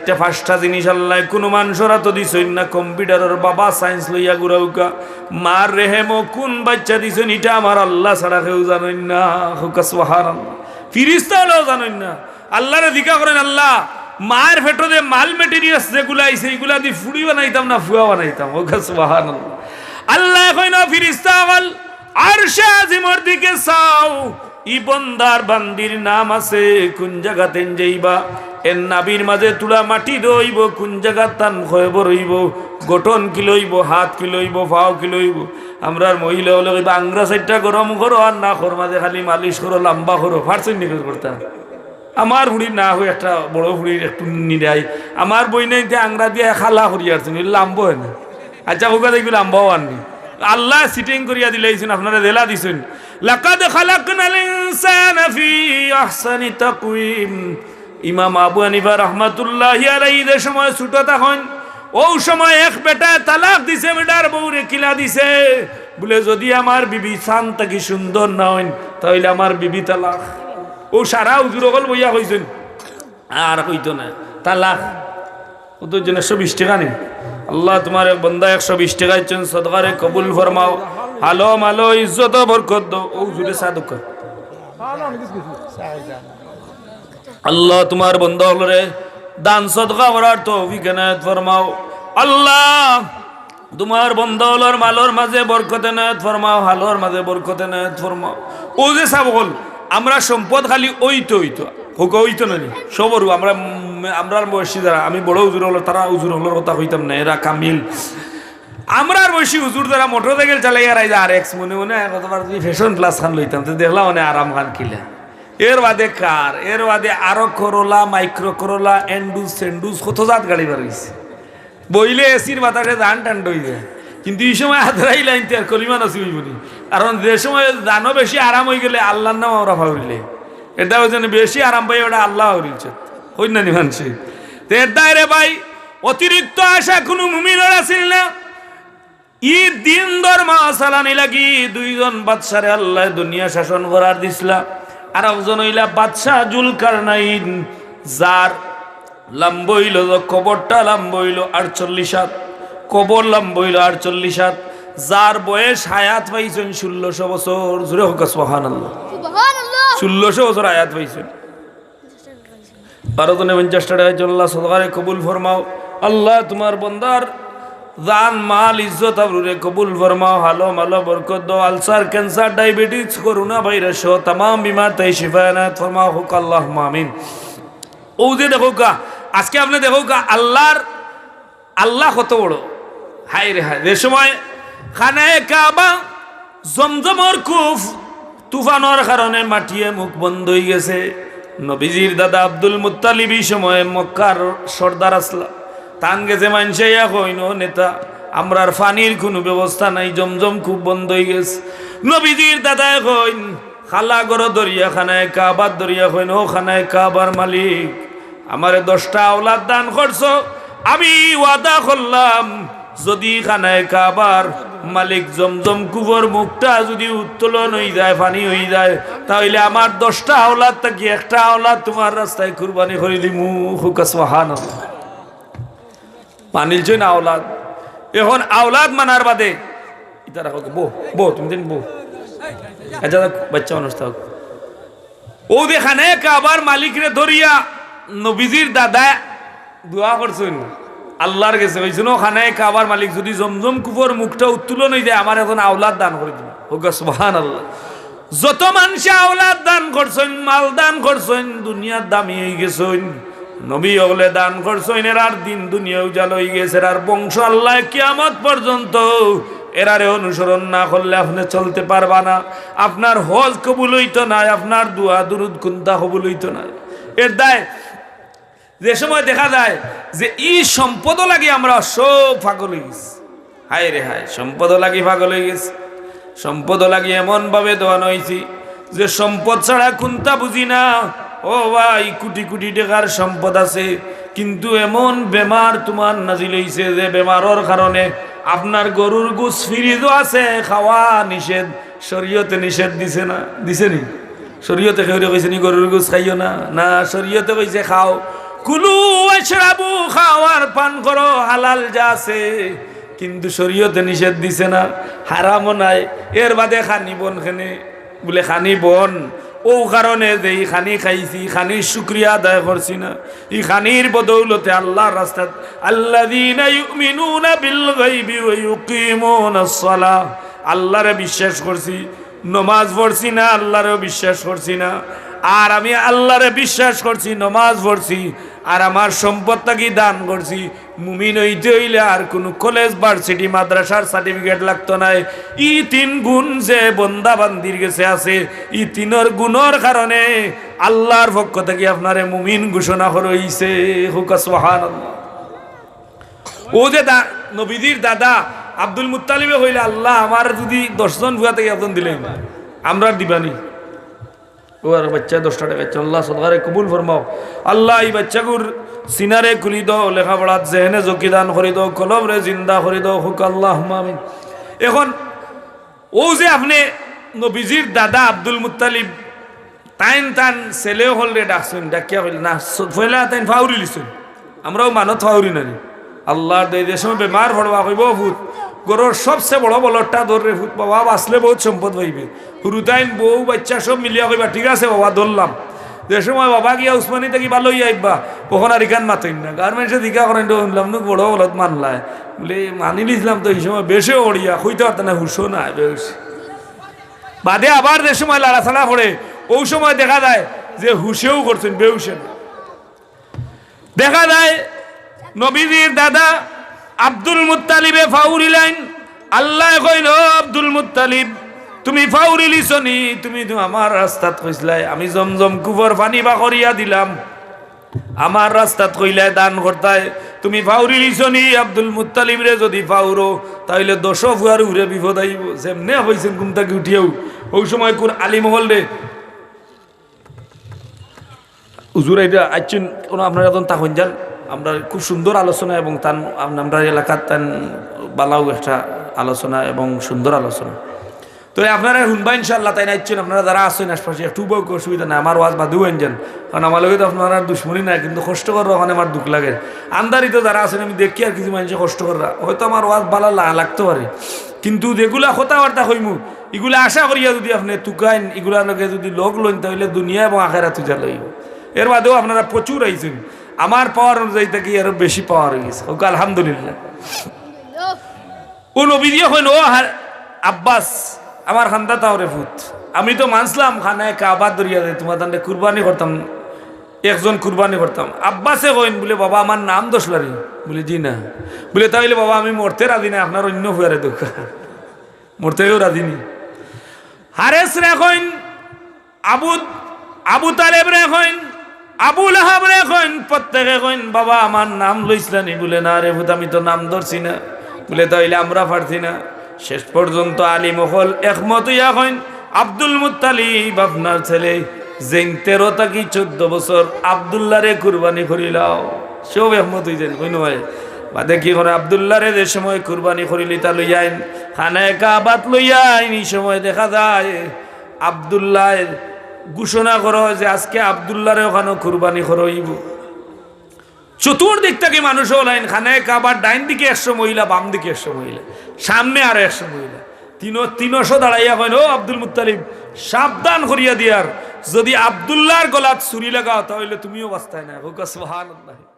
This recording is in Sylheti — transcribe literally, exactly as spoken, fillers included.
ইটা পাঁচটা জিনিস আল্লায় কুনু মানষর আতো দিছইন না। কম্পিউটারর বাবা সায়েন্স লইয়া ঘুরাউক্কা, মার রেহেমো কুন বাইচ্চা দিছইন, ইটা আমার আল্লা ছাড়া কেউ জানইন না। কউক্কা সুবহানাল্লাহ। ফিরিস্তা অকলেও জানইন না। আল্লারে জিকা করইন, "আল্লা, মার পেটো যে মাল মেটেরিয়ালস যেগুলা আইছে, ইগুলা দি ফুড়ি বানাইতাম না ফুয়া বানাইতাম?" কউক্কা সুবহানাল্লাহ। আল্লায় কইন, "ও ফিরিস্তা অকল, আরশে আজিমর দিকে চাও, ই বন্দার বান্দির নাম আছে, কুন জাগাত এন যাইবা, এর নাভির মাঝে তুলা মাটি দেওয়া অইবো, কুন জাগাত তান কয়বর অইবো, গঠন কিলা অইবো, হাত কিলা অইবো, পাও কিলা অইবো।" আমরার মহিলা অকলে কইবা, "আংরা চাইরটা গরম করো আর নাকর মাঝে খালি মালিশ করো, লাম্বা করো।" পারছইন নি করতা? আমার ফুড়ির নাক অউ একটা বড় ফুড়ির একটু নিরাই, আমার বইনাইন্তে আংরা দিয়া খালা করিয়ার তুমি লাম্বা অয় না। আচ্ছা, কউক্কা দেখি লাম্বাও আননি। আল্লায় সিটিং করিয়া দিলাইছইন, আপনারে জেলা দিছইন। "লাকাদ খালাকনাল ইনসানা ফি আহসানি তাকওয়িম।" ইমাম আবু হানিফা রহমাতুল্লাহি আলাইহি যে সময় ছুটো থাকইন, অউ সময় এক বেটায় তালাক দিছে, বেটার বউরে কিলা দিছে, বুলে, "যুদি আমার বিবি চান থাকি সুন্দর না অইন, তা অইলে আমার বিবি তালাক।" অউ সারা হুজুর অকল বইয়া কইছইন, আর কইতো না, তালাক। অউ তো একশো বিশ টেকা নি। আল্লা, তুমার এক বন্দা একশো বিশ টেকা দিছইন, সদকারে কবুল ফরমাও। হালো মালো ইজ্জত বরকত দেও। অউ হুজুরে সাদকা। আল্লা, তুমার বন্দা অকলরে দান সদকা করার তৌফিক এনায়েত ফরমাও। আল্লা, তুমার বন্দা অকলর মালর মাঝে বরকত এনায়েত ফরমাও, হালর মাঝে বরকত এনায়েত ফরমাও। অউ যে সাব অকল, আমরা সম্পদ খালি অইতো অইতো, কউক্কা অইতো না নি? সবরউ আমরা, আমরার বয়সী যারা, আমি বড় হুজুর অকলর, তারা হুজুর অকলর কথা কইতাম না, এরা কামিল। আমরার বয়সী হুজুর যারা মোটরসাইকেল চালাইয়া রাইজ আর এক্স মনে মনে কতবার যদি ফ্যাশন প্লাস খান লইতাম, তে দেখলাম মানে আরাম খান কিলা। এর বাদে কার, এর বাদে আরো করলা, মাইক্রো করলা, এন্ডুস সেন্ডুস, কত জাত গাড়ি বার অইছে। বইলে এসির বাতাসে জান ঠান্ডা অই যায়, কিন্তু ই সময় আদরাই লাইন তে আর কলিমা নসিব অইবো নি। কারণ যে সময় জানো বেশি আরাম অই গেলে আল্লার নাম আমরা পাউরিলে, এটা অউ যে বেশি আরাম পাই, ওটা আল্লা পাউরিলছে, কইন না নি মানষে? তে এর দায় রে ভাই, অতিরিক্ত আশা কুনু মুমিনর আছিল না। ই দিন ধর্ম চালানি লাগি দুইজন বাদশারে আল্লায় দুনিয়া শাসন করার দিছলা। আর একজন অইলা বাদশা জুলকারনাইন, যার লাম্বা অইলো যে কবরটা লাম্বা অইলো আটচল্লিশ হাত, কবর লাম্বা অইলো আটচল্লিশ হাত, যার বয়স হায়াত পাইছইন ষোলোশো বছর। জোরে কউক্কা সুবহানাল্লাহ। সুবহানাল্লাহ। ষোলোশো বছর হায়াত পাইছইন। বারো জনে পঞ্চাশ টেকা দিছইন, আল্লা সদকারে কবুল ফরমাও। আল্লা তুমার বন্দার জান, মাল, ইজ্জত, আবরুরে কবুল ফরমাও। হালো মালো বরকত দেও। Ulcer, cancer, diabetes, corona virus সহ তামাম বিমার থাকি শিফা এনায়েত ফরমাও। কউক্কা আল্লাহুম্মা আমিন। অউ যে দেখউক্কা, আজকে আপনে দেখউক্কা, আল্লার আল্লা কত বড়। হায় রে হায়, যে সময় খানায়ে কাবা, জমজমর কূপ, তুফানর কারণে মাটিয়ে মুখ বন্ধ অই গেছে। নবীজির দাদা আব্দুল মুত্তালিব ই সময় মক্কার সর্দার আছলা। তান গেছে মানষে আইয়া কইন, "ও নেতা, আমরার পানির কুনু ব্যবস্থা নাই, জমজম কূপ বন্ধ অই গেছে।" নবীজির দাদায় কইন, খালা ঘরো ধরিয়া খানায়ে কাবার ধরিয়া কইন, "ও খানায়ে কাবার মালিক, আমারে দশটা আওলাদ দান করছো, আমি ওয়াদা করলাম, যুদি খানায়ে কাবার মালিক জমজম কূপর মুখটা যুদি উত্তোলন অই যায়, পানি অই যায়, তা অইলে আমার দশটা আওলাদ থাকি একটা আওলাদ তুমার রাস্তায় কুরবানি করি দিমু।" কউক্কা সুবহানাল্লাহ। মানিলছইন আওলাদ। এখন আওলাদ মানার বাদে ইতারা কউক্কা, "বউ, বউ, তুমি দিন বউ।" আচ্ছা, বাচ্চা মানুষ থাক। অউ যে খানায়ে কাবার মালিকরে ধরিয়া নবীজির দাদায় দোয়া করছইন আল্লার গেছে, কইছইন, "ও খানায়ে কাবার মালিক, যুদি জমজম কূপর মুখটা উত্তোলন অই যায়, আমার একজন আওলাদ দান করি দিবা।" কউক্কা সুবহানাল্লাহ। যত মানষে আওলাদ দান করছইন, মাল দান করছইন, দুনিয়ার দামি অই গেছইন, নবী অকলে দান করছইন, এরার দিন দুনিয়া উজালা অই গেছে, এরার বংশ আল্লায় কিয়ামত পর্যন্ত এরারে অনুসরণ না করলে আপনে চলতে পারবা না, আপনার হজ কবুল অইতো নায়, আপনার দোয়া দুরুদ কুন্তা কবুল অইতো নায়। এর দায় যে সময় দেখা যায় যে ই সম্পদও লাগি আমরা সব পাগল অই গেছি। হায় রে হায়, সম্পদও লাগি পাগল অই গেছি। সম্পদও লাগি এমন ভাবে দেওয়ান অইছি যে সম্পদ ছাড়া কুন্তা বুঝি না। ও ভাই, কুটি কুটি টেকার সম্পদ আছে, কিন্তু এমন বেমার তুমার নাজিল অইছে যে বেমারর কারণে আপনার গরুর গোস ফ্রিজও আছে, খাওয়া নিষেধ, শরীয়তে নিষেধ দিছে না, দিছে নি? শরীয়তে কেউরে কইছে নি গরুর গোস খাইও না? না, শরীয়তে কইছে খাও। কুলু ওয়াশরাবু পান করো, হালাল যা আছে, কিন্তু শরীয়তে নিষেধ দিছে না, হারামও নাই। এর বাদে খানি বন কেনে, বুলে খানি বন, অউ কারণে যে ই খানি খাইছি, খানির শুকরিয়া আদায় করছি না। ই খানির বদৌলতে আল্লার রাস্তাত, আল্লাযীনা ইউমিনুনা বিল গায়বি ওয়া ইউকিমুনাস সালাহ, আল্লারে বিশ্বাস করছি, নমাজ পড়ছি না, আল্লারেও বিশ্বাস করছি না। আর আমি আল্লারে বিশ্বাস করছি, নমাজ পড়ছি, আর আমার সম্পদ থাকি দান করছি। মুমিন অইতে অইলে আর কুনু কলেজ, ভার্সিটি, মাদ্রাসার সার্টিফিকেট লাগতো নায়। ই তিন গুণ যে বন্দা বান্দির গেছে আছে, ই তিনর গুণর কারণে আল্লার পক্ষ থাকি আপনারে মুমিন ঘোষণা করা অইছে। কউক্কা সুবহানাল্লাহ। অউ যে দা-, নবীজির দাদা আব্দুল মুত্তালিবে কইলা, "আল্লাহ, আমার যুদি দশ জন পুয়া থাকি একজন দিলে, আমরার দিবানি?" অউ আর বাইচ্চা দশটা টেকা চাইন, "আল্লাহ, সদকারে কবুল ফরমাও। আল্লাহ, ই বাইচ্চাগুর সিনারে খুলি দেও, লেখাপড়াত জেহেনে জকি দান করি দেও, কলবরে জিন্দা করি দেও।" কউক্কা আল্লাহুম্মা আমিন। এখন অউ যে আপনে নবীজির দাদা আব্দুল মুত্তালিব, তাইন তান ছেলে অকলরে ডাকছইন, ডাকিয়া কইলা, না, স-, পয়লা তাইন ফাউরিলিছইন। আমরাও মানত ফাউরি নানি। আল্লার দোয়াই, যে সময় বেমার পড়বা কইবো, "পুত, ঘরর সবচে বড় বলদটা ধর রে পুত, বাবা বাঁচলে বউত সম্পদ পাইবে।" হুরুতাইন বউ বাইচ্চা সব মিলিয়া কইবা, "ঠিক আছে বাবা, ধরলাম।" যে সময় বাবা গিয়া উসমানী থাকি ভালা অইয়া আইবা, অখন আর ইখান মাতইন না। গাঁওর মানষে জিকা করইন, "তো হুনলাম নু বড় বলদ মানলায়।" বুলে, "মানিলিছলাম তো।" ই সময় বেশে অড়িয়া, কইতা পারতা না, হুশও নাই, বেহুশ। বাদে আবার যে সময় লাড়াছাড়া পড়ে, অউ সময় দেখা যায় যে হুশেও করছইন, বেহুশে না। দেখা যায় নবীজির দাদা আব্দুল মুত্তালিবে ফাউরিলাইন। আল্লায় কইল, "ও আব্দুল মুত্তালিব, তুমি ফাউরিলিছো নি? তুমি তো আমার রাস্তাত কইছলায়, আমি জমজম কূপর পানি বার করিয়া দিলাম। আমার রাস্তাত কইলায় দান করতায়, তুমি ফাউরিলিছো নি? আব্দুল মুত্তালিবরে যুদি ফাউরো, তা অইলে দশ পুয়ার উপরে বিপদ আইবো।" যেমনে কইছইন ঘুম থাকি উঠিয়াউ, অউ সময় কুন আলিম অকলরে হুজুর, ইটা আইছইন, কুনু আপনারা একজন থাকইন যান, আমরার খুব সুন্দর আলোচনা এবং তান, আম-, আমরার এলাকাত তান ভালাউ একটা আলোচনা এবং সুন্দর আলোচনা। তো আপনারা হুনবা ইনশাআল্লাহ, তাইন আইছইন, আপনারা যারা আছইন আশপাশে একটু উবাউক্কা, অসুবিধা নাই, আমার ওয়াজ বাদেউ আইন যান, কারণ আমার লগে তো আপনারার দুশমনি নাই, কিন্তু কষ্ট কররা অখান আমার দুখ লাগে। আন্দারিত যারা আছইন আমি দেখি আর কিছু মানষে কষ্ট কররা, হয়তো আমার ওয়াজ ভালা না লাগতো পারে, কিন্তু যেগুলা কথাবার্তা কইমু, ইগুলা আশা করিয়া যুদি আপনে তুকাইন, ইগুলার লগে যুদি লগ লইন, তা অইলে দুনিয়া এবং আখেরাত উজালা অইবো। এর বাদেও আপনারা প্রচুর আইছইন, আমার পাওয়ার অনুযায়ী থাকি আরো বেশি পাওয়ার অইগেছে। কউক্কা আলহামদুলিল্লাহ। অউ নবীজিয়ে কইন, "ও হা-, আব্বাস, আমার খান্দাত আও রে পুত, আমি তো মানছলাম খানায়ে কাবাত ধরিয়া যে তুমার তানরে কুরবানি করতাম, একজন কুরবানি করতাম।" আব্বাসে কইন বুলে, "বাবা, আমার নাম ধরছলায় নি?" বুলে, "জি না।" বুলে, "তা অইলে বাবা, আমি মরতে রাজি না, আপনার অইন্য পুয়ারে দেউক্কা।" মরতেও রাজি নি। হারেসরে কইন, আবু, আবু তালেবরে কইন, আবু লাহাবরে কইন, প্রত্যেকে কইন, "বাবা, আমার নাম লইছলায় নি?" বুলে, "না রে পুত, আমি তো নাম ধরছি না।" বুলে, "তা অইলে আমরা পারছি না।" শেষ পর্যন্ত আলিম অকল একমত অইয়া কইন, "আব্দুল মুত্তালিব আপনার ছেলে, যেইন তেরো থাকি চৌদ্দ বছর আব্দুল্লারে কুরবানি করিলাও।" সব একমত অইছইন, কইন ভাই। বাদে কি করে আব্দুল্লারে যে সময় কুরবানি করিলিতা লইয়া আইন, খানায়ে কাবাত লইয়া আইন, ই সময় দেখা যায় আব্দুল্লায় ঘোষণা করো যে আজকে আব্দুল্লারে অখানো কুরবানি করা অইবো। চতুর্দিক থাকি মানুষ অকল আইন, খানায়ে কাবার ডাইন দিকে একশো মহিলা, বাম দিকে একশো মহিলা, সামনে আরো একশো মহিলা। তিনো-, তিনশো দাঁড়াইয়া কইন, "ও আব্দুল মুত্তালিব, সাবধান করিয়া দিয়ার, যুদি আব্দুল্লার গলাত ছুরি লাগাও, তা অইলে তুমিও বাঁচতায় না।" কউক্কা সুবহানাল্লাহ।